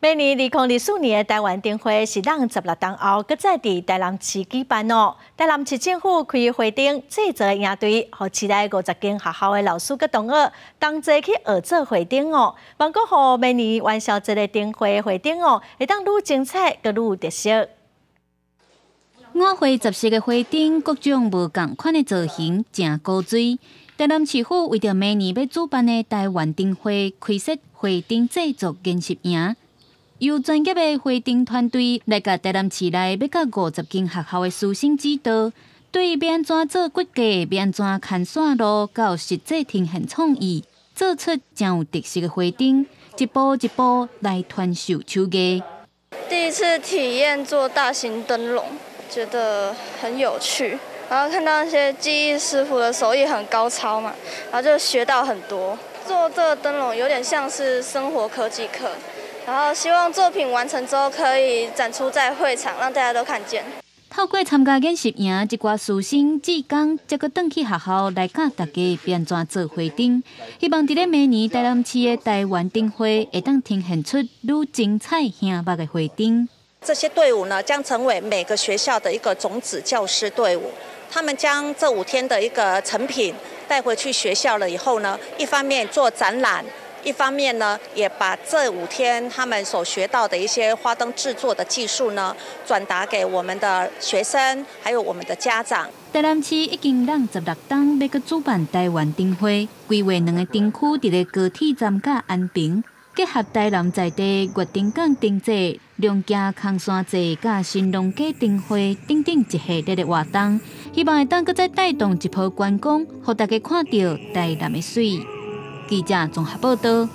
明年2024年的台灣燈會是仝16冬後，閣再佇台南市舉辦哦。台南市政府開花燈製作的營隊，予市內50間學校的老師佮同學同齊去學做花燈哦。望講予明年元宵節的燈會花燈哦，會當愈精彩，閣愈有特色。五花十色的花燈，各種無仝款的造型，誠古錐。台南市府為著明年欲主辦的台灣燈會，開設花燈製作研習營。由專業的花燈團隊來共台南市內欲到50間學校的師生指導，對欲按怎做骨架、欲按怎牽線路，到實際呈現創意，做出誠有特色的花燈，一步一步來傳授手藝。第一次體驗做大型燈籠，覺得很有趣，然後看到那些技藝師傅的手藝很高超嘛，然後就學到很多。做這個燈籠有點像是生活科技課。然後希望作品完成之後可以展出在會場，讓大家都看見。透過參加研習營，這寡師生志工才閣轉去學校來教大家欲按怎做花燈，希望佇咧明年台南市的台灣燈會會當呈現出愈精彩醒目的花燈。這些隊伍呢，將成為每個學校的一個種子教師隊伍。他們將這5天的一個成品帶回去學校了以後呢，一方面做展覽。一方面呢，也把這5天他們所學到的一些花燈製作的技術呢，轉達給我們的學生，還有我們的家長。台南市已經仝16冬欲閣主辦台灣燈會，規劃兩個燈區佇咧高鐵站佮安平，結合台南在地月燈港燈節、龍行空山節佮神農架燈會等等一系列的活動，希望會當閣再帶動一波觀光，予大家看著台南的媠。記者綜合報導。